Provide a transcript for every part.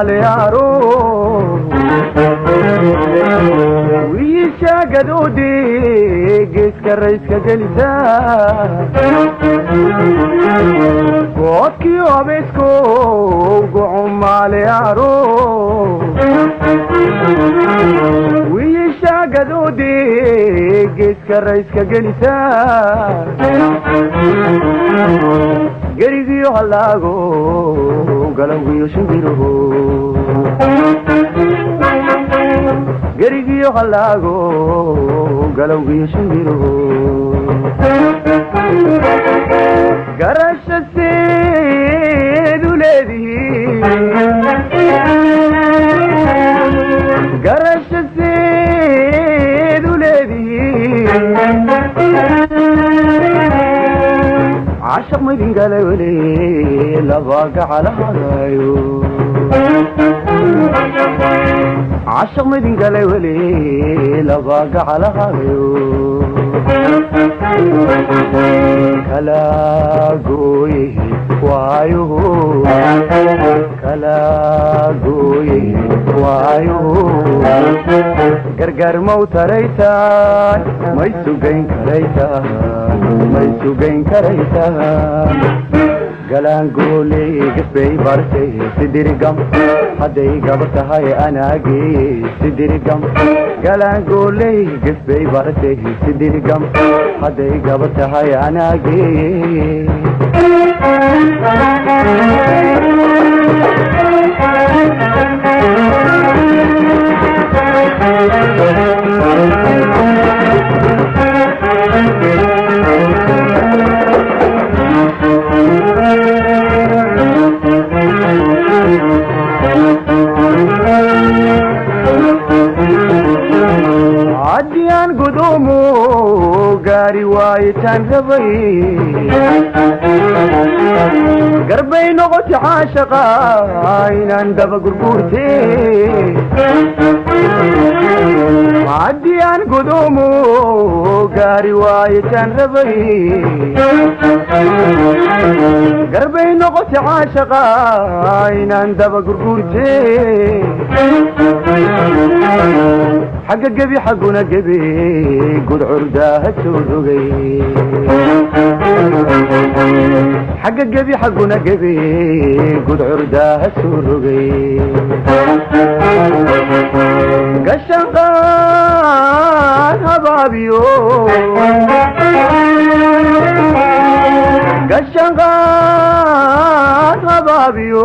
Gocumaaleyaaro wiisha gadoode geeska rayska gelisa goodkii abeesko gocumaaleyaaro wiisha gadoode geeska rayska gelisa gerigiyo halaago galowgiyo shimbiruhu gerigiyo halaago galowgiyo shimbiruhu garasha seedu leedihiin garasha seedu leedihiin عاشق مدين قالوا لباق على هذايو عاشق مدين قالوا لباق على هذايو كلا قوي وايو كلا قوي وايو قرقر موت ريتان ما يسوقين كريتان ما يسوقين كريتان قلانقولي قفي برتي سدري قم هدي قبرتهاي انا قي سدري قم قلانقولي قفي برتي سدري قم هدي قبرتهاي انا قي عديان قدومو قاري وايتان ربي قربي نغت عاشقا اينان دبا قرقورتي عديان قدومو قاري وايتان ربي قربي نغت عاشقا اينان دبا قرقورتي حق قبي حقنا قبي قد عرداها تسوقي حق قبي حقنا قبي قد عرداها تسوقي قشنقان هبابيو قشنقان هبابيو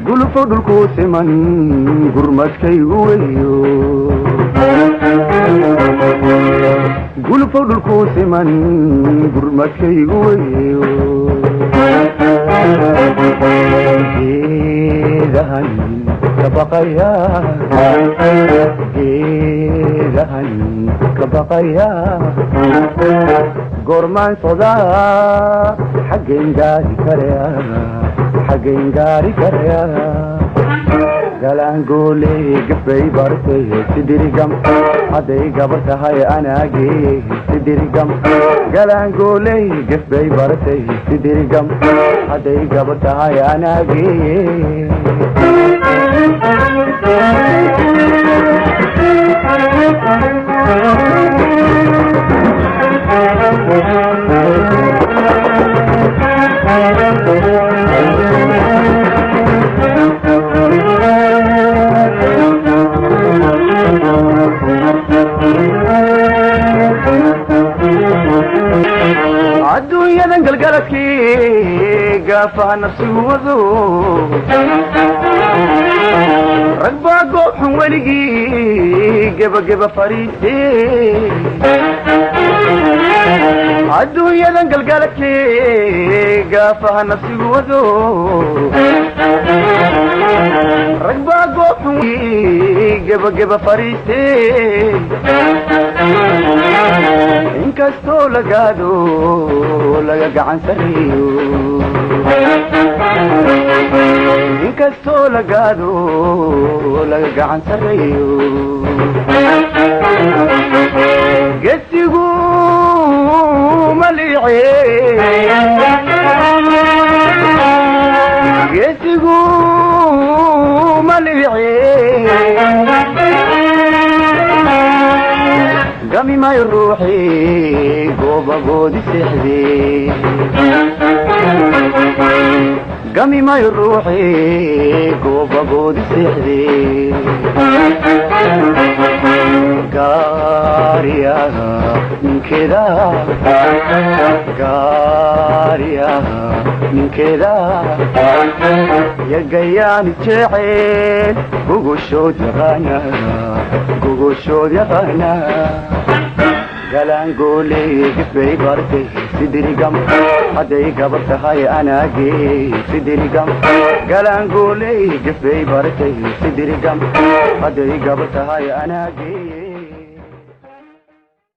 قلفو دلكو سمن قرمسكيغو weyo قلفو دلكو سمن قرمسكيغو weyo geedahan ka baqaya geedahan ka baqaya goormaan sodaa xaggeen gaari karaya xaggeen gaari karaya galangoole gafay bartay sidirigam hadday gabar tahay anaagee sidirigam galangoole gafay bartay sidirigam hadday gabar tahay anaagee adduunyadan galgaladkii gaafaha nafsigu wado rag baa goob xun weligii gebageba fariiste adduunyadan galgaladkii gaafaha nafsigu wado rag baa goob xun gebageba fariiste inkastoo lagaado laga gacan sareeyo inkastoo lagaado laga gacan sareeyo gesigu maliice Geesigu maliici gami mayo ruuxii goobagoodi seexdee, gami mayo ruuxii goobagoodi seexdee. Gaariyaha ninkeeda, gaariyaha ninkeeda yagayaani jecel, gogoshood yaqaana, gogoshood yaqaana. Galaangoole gifbay bartay sidirigam, hadday gabar tahay anaage sidirigam. Galaangoole gifbay bartay sidirigam, hadday gabar tahay anaage.